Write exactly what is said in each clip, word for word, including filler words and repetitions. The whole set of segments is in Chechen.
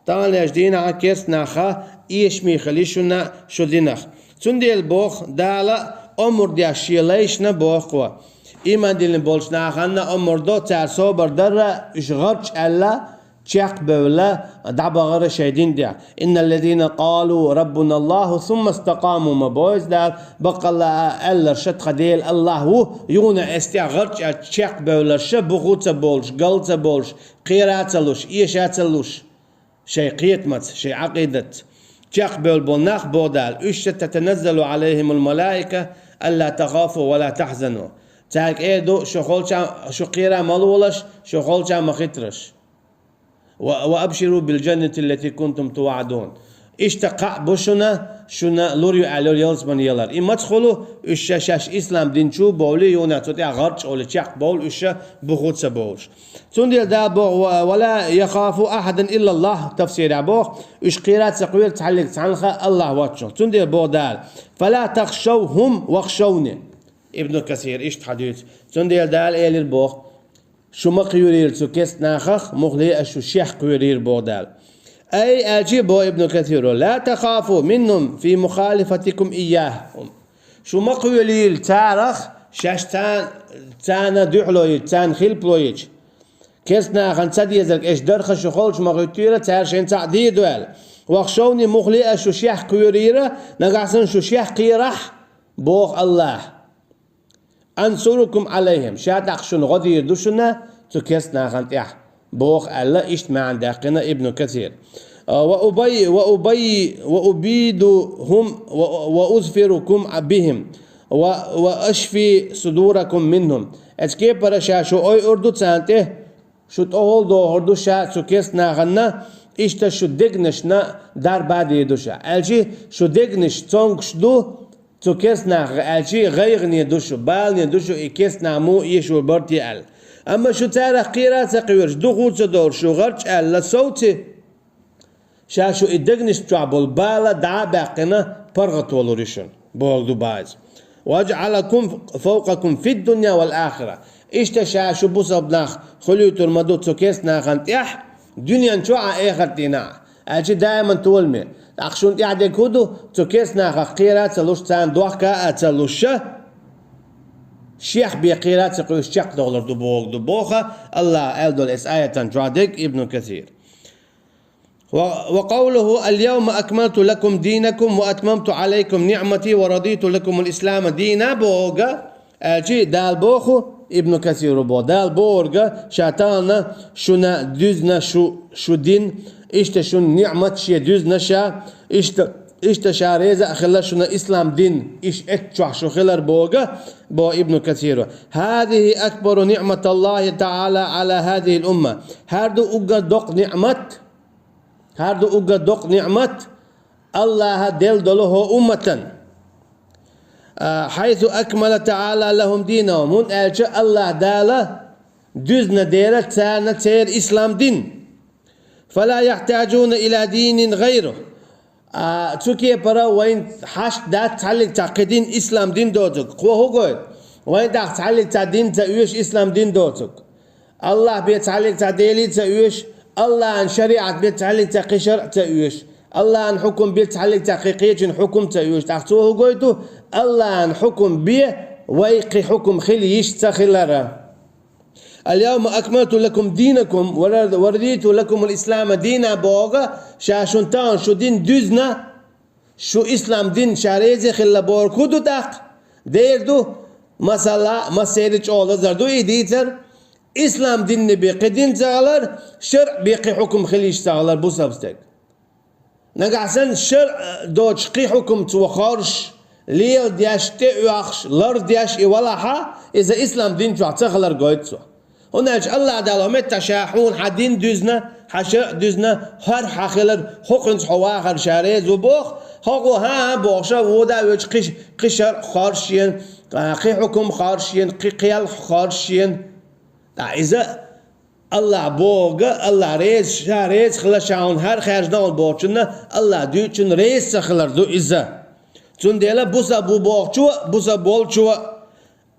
Таханлерчу дийнахь керста нах эшаме хила шуна шу динах. Цундела боху Дала омра деш шен лайшна боху, ийман диллина болчу нахана омра до, цара собар дарра, уьш гӀарчӀ аьлла, чекхбевлла, дӀабахара шайн дин тӀехь. Инналлазина къалу раббуналлаху сумма стакъаму, ма боху Дала, баккъалла а аьлларш тхан Дела Аллах ву, юна эс тӀехь гӀарчӀ аьлла чекхбевлларш, буху ца болуш, гал ца болуш, кхера ца луш, эша ца луш шайн кхетамца, шайн Ӏакъидатца. Чекхбевлла болу нах, боху Дала, уьш ша, татаназзалу Ӏалайхимул малаика, алла тахафу ва ла тахзану. Цаьрга эр ду, шу холча, шу кхера ма лолаш, шу холча ма хитраш. Ва, ва абширу бил джаннати ллати кунтум туваъдун. Иштта кхаъ бу шуна, шуна лур ю аьлла ялсаман ялар. И маца хуьлу, уьш ша шаьш ислам дин чу бовли, юна цу тӀехь гӀарчӀ олу чекхбовлу уьш ша буху ца бовлуш. Цундела Дала боху, ва, ва ла яхафу ахадан иллаллах, тафсирехь боху, уьш кхера ца кхоьру цхьаллиг цхьанха Аллах воцчух. Цундела боху Дала, фала тахшавхум вахшавни. Ибну Касир иштта хьадуьйцу. Цундела Дала элира боху, шу ма кхоьрийла цу керста нахах, муххале а шу шех кхоьрийла боху Дала. Ай, аьлчи боху Ибну Касиро, ла тахафу миннум фи мухалифатикум ийяхум. Шу ма кхоьлийла царах, шаьш царна, царна дуьхьало йича, царна хилпало йича. Керста нахана ца дезарг эш дарха шу холчу ма хӀуьттийла, цара шайн цхьаъ дийр ду аьлла. Вахшавни, муххале а шу шех кхоьрийла, нагахь санна шу шех кхерахь, боху Аллах. Ансурукум Ӏалайхим, ша тӀаккха шуна гӀо дийр ду шуна цу керста нахана тӀехь, боху аьлла, иштта маьӀна даьккхина Ибну Касир. А, ва убай-, ва убай-, ва убидухум, ва, ва узфирукум бихим, ва, ва ашфи судуракум минхум. Эцу кепара ша шу ойур ду царна тӀе, шу тӀехула дохур ду ша цу керста нахана, иштта шу дегнашна дарба дийр ду ша. Аьлчи шу дегнаш цомгуш ду, цу керста нахах аьлчи, гӀайгӀане ду шу, балане ду шу, и керста нах муха эшор бара те аьлла. Амма шу царах кхера а ца кхоьруш, духу ца долуш, шу гӀарчӀ аьлла совци, ша шу и дегнаш чохь болу бала дӀа а баьккхина, паргӀато лур ю шуна, боху ду база. Ва аджӀалакум фавкъакум фид дунья вал ахира. Иштта ша шу бусалба нах хуьлуьйтур ма ду цу керста нахана тӀехь, дуьнен чохь а, эхарт дийнахь а. Аьлчи даиман толаме. ТӀаккха шуна тӀехь дерг хӀун ду, цу керста нахах кхера а ца луш, царна дохка а ца луш, шех бен кхера а ца кхоьруш чекхдохлур ду боху ду, боху Аллаха аьлла долу эс аятан чохь дерг Ибну Касир. Ва, ва къавлуху: «Аль-явма акмалту лакум динакум ва атмамту алайкум ниъмати ва радиту лакумул ислама дина», боху, аьлчи Дала боху, Ибну Касиру боху, Дала бохург, ша тахана шуна дуьзна шу, шу дин, иштта шуна ниъмат шен дуьзна ша, иштта, иштта ша реза а хилла шуна ислам дин, иш эцчохь шу хилар боху, боху Ибну Касиру. «Хазихи акбару ниъматаллахи таала ала хазихил умма». ХӀара ду уггар доккха ниъмат, хӀара ду уггар доккха ниъмат Аллаха делла долу хӀо умматан. А, «хайсу акмала таала лахум динахум», хӀунда аьлча Аллаха Дала дуьзна дера царна церан ислам дин. «Фала яхтаджуна ила динин гӀайру». А, цу кепара вайн хьашт дац цхьаллиг цхьа кхин дин ислам дин доцург. Кхо хӀу гойту? Вайн тӀаккха цхьаллиг цхьа дин ца оьшу ислам дин доцург. Аллах бен цхьаллиг цхьа дели ца оьшу, Аллахьан шариӀат бен цхьаллиг цхьа кхин шарӀ ца оьшу, Аллахьан хьукум бен цхьаллиг цхьа кхин кхечун хьукум ца оьшу. ТӀаккха цо хӀу гойту? Аллахьан хьукум бен вай кхин хьукум хила йиш ца хилара. «Аль-явма акмалту лакум динакум ва ра-, ва радиту лакумул ислама дина», боху, ша шун тахана шу дин дуьзна, шу ислам дин ша реза хилла бохург хӀун ду тӀаккха? Дера ду, масала, массеран чӀогӀа лазар ду и дийцар, ислам динна бен кхин дин ца хилар, шарӀ бен кхин хьукум хила йиш ца хилар бусалба стеган. Нагахь санна шарӀ доцуш кхин хьукум цо хоржуш, леладеш, тӀеоьхуш, лардеш и валахьа, иза ислам дин чохь ца хилар гойту цо. ХӀунда аьлча Аллах Дала хӀу меттахь ша хьуна хьан дин дуьзна, хьан шарӀ дуьзна, хӀара хьан хилар, хӀокхуьнца хьо вахар ша реза ву боху, хӀокхо хӀан а бохуша, вода а воьдуш кхин, кхин шарӀ хоржу шена, кхин хьукум хоржу шена, кхин кхел хоржу шена. ТӀаккха иза Аллах бохург, Аллах реза, ша реза хила ша хьуна хӀара хаьржина хьуна бохучунна, Аллах дуьйцучунна реза ца хилар ду иза. Цундела бусалба ву бохучо, бусалба волчо,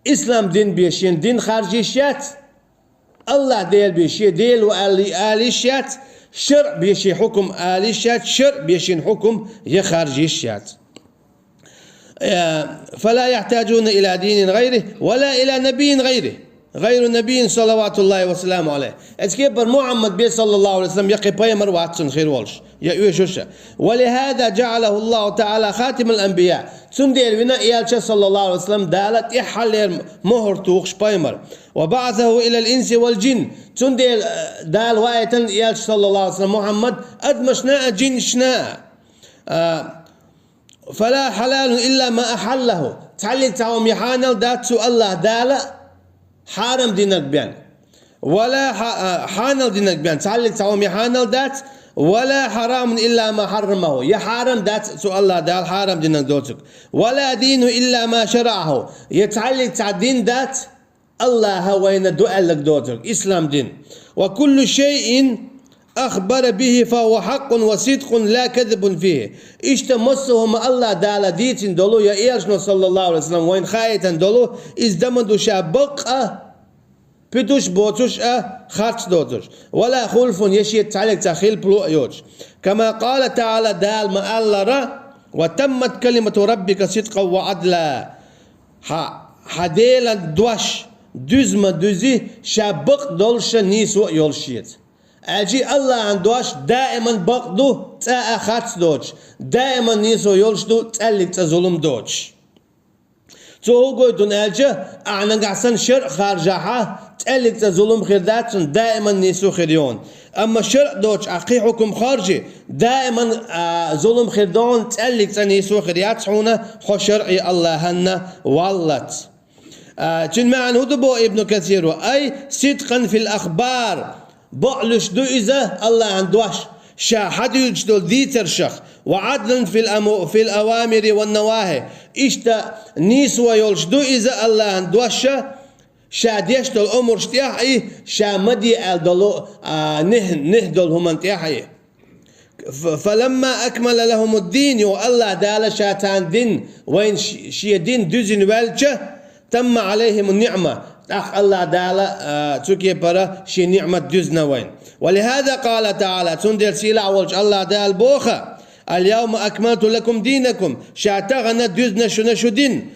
ислам дин бен шен дин харжа йиш яц, Аллах Дела бен шен Дела ву аьлла ала йиш яц, шарӀ бе шен хьукам ала йиш яц, шарӀ бе шен хьукам яха харжа йиш яц. Э, فلا يحتاجون إلى دين غيره ولا إلى نبي غيره، غير نبي صلوات الله وسلامه عليه. Эцкепар Мухьаммад бе, саллаллаху алейхи ва саллям, я кхы пайхамар вац цун хир волуш, я оьшуш а. ولهذا جعله الله تعالى خاتم الأنبياء. Цундела вина элча, саллаллаху алейхи ва саллям, Дала тӀаьххьаллера мухӀар тухуш пайхамар. وبعثه إلى الإنس والجن. Цундела, э, Дала ваийтина элча, саллаллаху алейхи ва саллям, Мухьаммад адамашна а, джинашна а. А, فلا حلال إلا ما أحله. Цхьаллиг цхьа хӀума я хьанал дац цу Аллахь Дала хьарам динарг бен. ولا ح-، а, хьанал динарг бен. Цхьаллиг цхьа хӀума я хьанал дац. ولا حرام إلا ما حرمه. Я хьарам дац цу Аллахь Дала хьарам динарг доцург. ولا دين إلا ما شرعه. Я цхьаллиг цхьа дин дац Аллахьа вайна ду аьлларг доцург, ислам дин. وكل شيء أخبر به فهو حق وصدق لا كذب فيه. Иштта массо а хӀума Аллахь Дала дийцина долу, я элчано, саллаллаху алейхи ва саллям, вайна хаийтина долу, иза дан ма ду ша бакъ а, путаш боцуш а, харц доцуш. ولا خلف, я шеца цхьаллиг цхьа хилпало а йоцуш. كما قال تعالى, Дала ма-аллара: وتمت كلمة ربك صدقا وعدلا. Хьа-, хьан Делан дош дуьза ма дуьзий, ша бакъ долуш а, нийсо а йолуш шеца. Аьлча Аллахьан дош даиман бакъ ду, цкъа а харц доцуш, даиман нийсо йолуш ду, цкъа а зулам доцуш. Цо хӀун гойту аьлча, ахьа нагахь санна шарӀ харжахь, цкъа а зулам хир дац цунна, даиман нийсо хир йону. Амма шарӀ доцуш ахьа кхин хьукам харжи, даиман, а, зулам хир дону, цкъа а нийсо хир яц хьуна, хьо шарӀе Аллахьанна валлалц. А, цуьнан маьӀна хӀун ду боху Ибн Касира: أي صدقا في الأخبار. Бакълуьйш ду иза Аллахьан дош, ша хьадуьйцуш долу дийцаршах, وعدلا في الأمو-، في الأوامر والنواهي. Иштта нийсо йолуш ду иза Аллахьан дош, ша деш долу омраш тӀехь а, ша ма де аьлла долу, а, нихь-, нихь долу хӀуманна тӀехь а. Ф-, فلما أكمل لهم الدين, юха Аллахь Дала ша царна дин, вайна ш-, шен дин дуьзина ваьлча, تم عليهم النعمة, тӀаккха Аллахь Дала, а, цу кепара шен ниӀмат дуьзна вайна. ولهذا قال تعالى, цундела сийлахь волчу Аллахь Дала боху: اليوم أكملت لكم دينكم, ша тахана дуьзна шуна шу дин.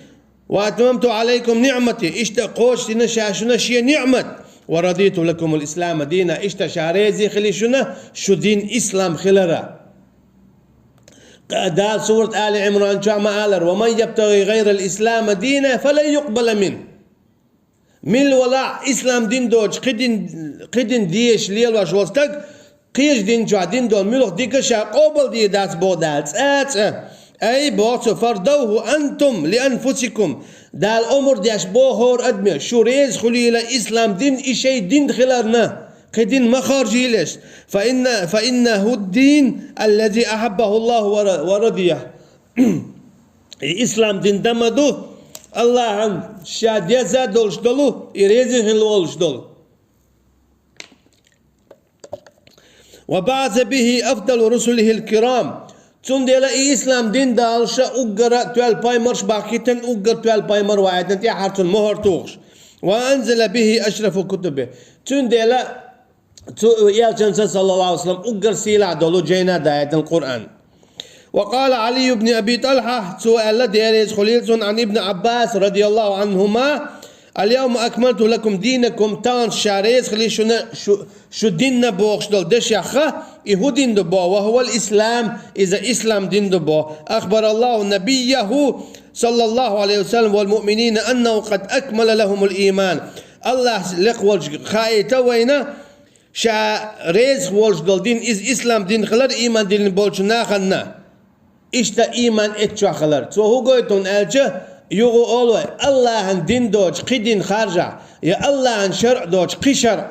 وأتممت عليكم نعمتي, иштта кхочушдина ша шуна шен ниӀмат. ورضيت لكم الإسلام دينا, иштта ша реза хили шуна шу дин ислам хилара. Дала сурат Али Ӏимран чохь ма алара: ومن يبتغ غير الإسلام دينا فلن يقبل منه. Мила валахь ислам дин доцуш кхин дин, кхин дин дезаш лелош волу стаг, кхечу дин чохь дина долу муьлхха дика ша къобалдийр дац боху Дала, цкъа а, цкъа а. Ай, боху цо, فارضوه أنتم لأنفسكم. Дала омра деш боху хӀора адаме: шу реза хуьлийла ислам дин и шайн дин хиларна, кхин дин ма харжийла аша. فإن، فإنه الدين الذي أحبه الله ور-، ورضيه. И ислам дин дан ма ду Аллахьан ша деза долуш долу, и реза хила волуш долу. وبعث به أفضل رسله الكرام. Цундела и ислам дин далуша уггара тоьлла пайхамарш бахкийтина, уггар тоьлла пайхамар ваийтина тӀаьххьара цунна мухӀар тухуш. وأنزل به أشرف كتبه. Цундела цу элчанца, саллаллаху алейхи ва саллям, уггар сийлахь долу жайна даийтина Къуръан. وقال علي بن أبي طلحة, цо аьлла, Дела реза хуьлийла цунна, عن ابن عباس رضي الله عنهما: اليوم أكملت لكم دينكم, тахана ша реза хили шуна шу, шу динна бохуш долу дешех, и хӀун дин ду боху, وهو الإسلام, иза ислам дин ду боху. أخبر الله نبيه صلى الله عليه وسلم والمؤمنين أنه قد أكمل لهم الإيمان. Аллахьа лекха волчу хаийта вайна, ша реза волуш долу дин, иза ислам дин хилар, ийман диллина болчу нахана. Иштта ийман эцчохь хилар. Цо хӀун гойту аьлча, юха олу вай, Аллахьан дин доцуш кхин дин харжахь, я Аллахьан шарӀ доцуш кхин шарӀ,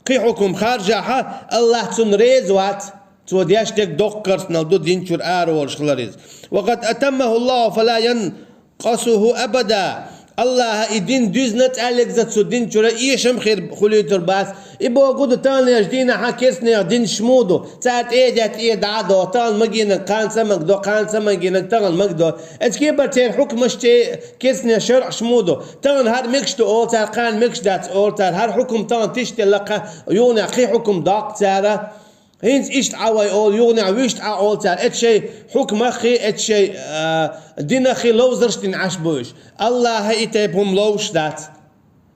кхин хьукум харжахьа, Аллахь цунна реза вац. Цо деш дерг доккха карснал ду, дин чуьра ара волуш хилар иза. وقد أتمه الله فلا ين-, قصه أبدا. Аллахьа и дин дуьзна, цкъа а цу дин чуьра эшам хир хуьлуьйтур бац. И боху ду, таханлерчу дийнахьа керстанех динаш муха ду? Цара тӀе а детта, тӀе а дӀа а доху, тахана магийнарг кхана ца магадо, кхана ца магийнарг тахана магадо. Эцкепара церан хьукмаш, церан керстанех шарӀаш муха ду? Тахана хӀара мегаш ду олу цара, кхана мегаш дац олу цара. ХӀара хьукум тахана тишделла, кхана юханехь кхин хьукум доккху цара. ХӀинца иштта Ӏа вай олу, юханехь вуьшта Ӏа олу цара, эцу шайн хьукмаххи, эцу шайн, а, динаххи ловзарш дина Ӏаш бу уьш. Аллахьа и тайпа хӀума ловзуш дац.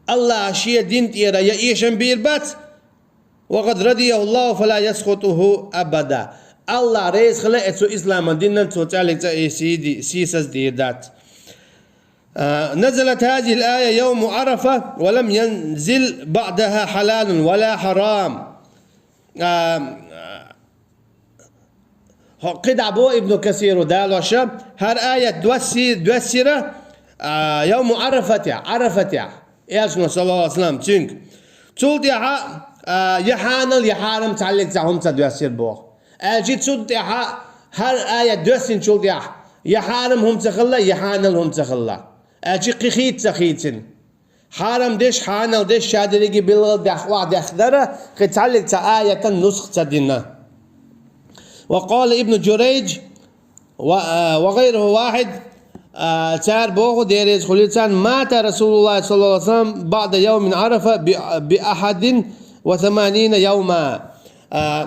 Аллахьа шен дин тӀера я эшам бийр бац, «وقد رضيه الله فلا يسخطه أبدا». Аллахь реза хила эцу исламан динан, цо цӀаьллиг цӀа и сийди-, сийсаз дийр дац. А, «نزلت هذه الآية يوم عرفة ولم ينزل بعدها حلال ولا حرام». А, хӀо-, кхидӀа бо Ибну Касиру далоша, хӀара аят доссий-, доссира, а, йовму Ӏарафатехь, Ӏарафатехь. Элчано, саллаллаху алейхи ва саллям, цуьнга. Цул тӀаьхьа, а, я хьанал, я хьарам цхьаллиг цхьа хӀума ца доьссира боху. Аьлча цул тӀаьхьа хӀара аят доьссинчул тӀаьхьа я хьарам хӀума ца хилла, я хьанал хӀума ца хилла. Аьлча кхин хийца ца хийцина. Хьарам деш, хьанал деш, ша дерриге билггал даьхна, охьадехна дара, кхин цхьаллиг цхьа аятан нусх ца дина. وقال ابن جريج و-، آ، وغيره واحد, а, цара боху, Дела реза хуьлийла царна: «مات رسول الله صلى الله عليه وسلم بعد يوم عرفة ب-، بأحد وثمانين يوما». А,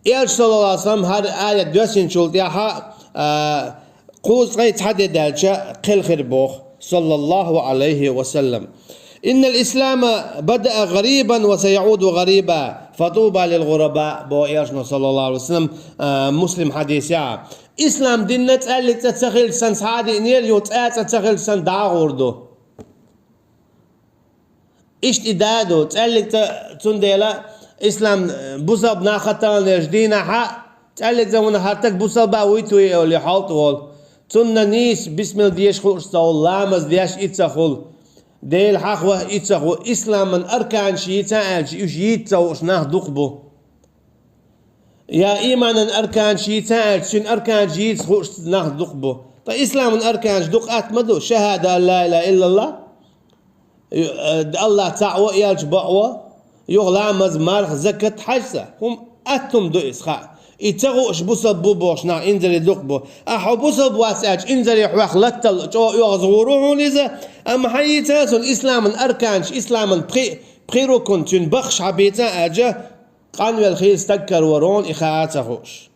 Элча, саллаллаху алейхи ва саллям, хӀара аят доьссинчул тӀаьхьа, а, кхузткъе цхьа де даьлча кхелхира боху, саллаллаху алейхи ва саллям. «إن الإسلام بدأ غريبا وسيعود غريبا، فطوبى للغرباء», боху Элчано, саллаллаху алейхи ва саллям, а, Муслим хьадисехь. Ислам дин цӀаьллиг цӀа ца хилча санна схьа а диънера, юха цӀа а цӀа ца хилча санна дӀа а гӀур ду. Иштта и да а ду, цӀаьллиг цӀа, цундела ислам, э, бусалба нах хатталла дезачу дийнахьа, цӀаьллиг цӀа вуна хӀара стаг бусалба вуй-те олий хьалта волу. Цунна нийса бисмилла дезаш хууш ца хуьлу, ламаз деш и ца хуьлу, Дела хьахаваха и ца хуьлу, исламан арканаш йийца аьлча, уьш йийца ца хууш нах дукха бу. Я иманан арканаш йийца аьлча, цуьнан арканаш йийца хууш нах дукха бу. Ткъа исламан арканаш дукха атта ма ду, шахада ан ла илаха иллаллах, ю-, э, Аллах цхьаъ ву, элча бакъ ву, юха ламаз, марха, закат, хьаьжцӀа. ХӀума атта хӀума ду иза, хаьа. И ца хууш бусалба бу бохуш нах инзаре дукха бу. Ахьа хьо бусалба вац аьлча, инзаре хьох латтал чӀогӀа оьгӀаз гӀур ву хьуна иза, амма хьан йийца а цунна исламан арканаш, исламан пхи, пхи рукун, цуьнан баххаш хьан бийца а аьлча, къанвелла хийла стаг карор ву хьуна и хаа ца хууш.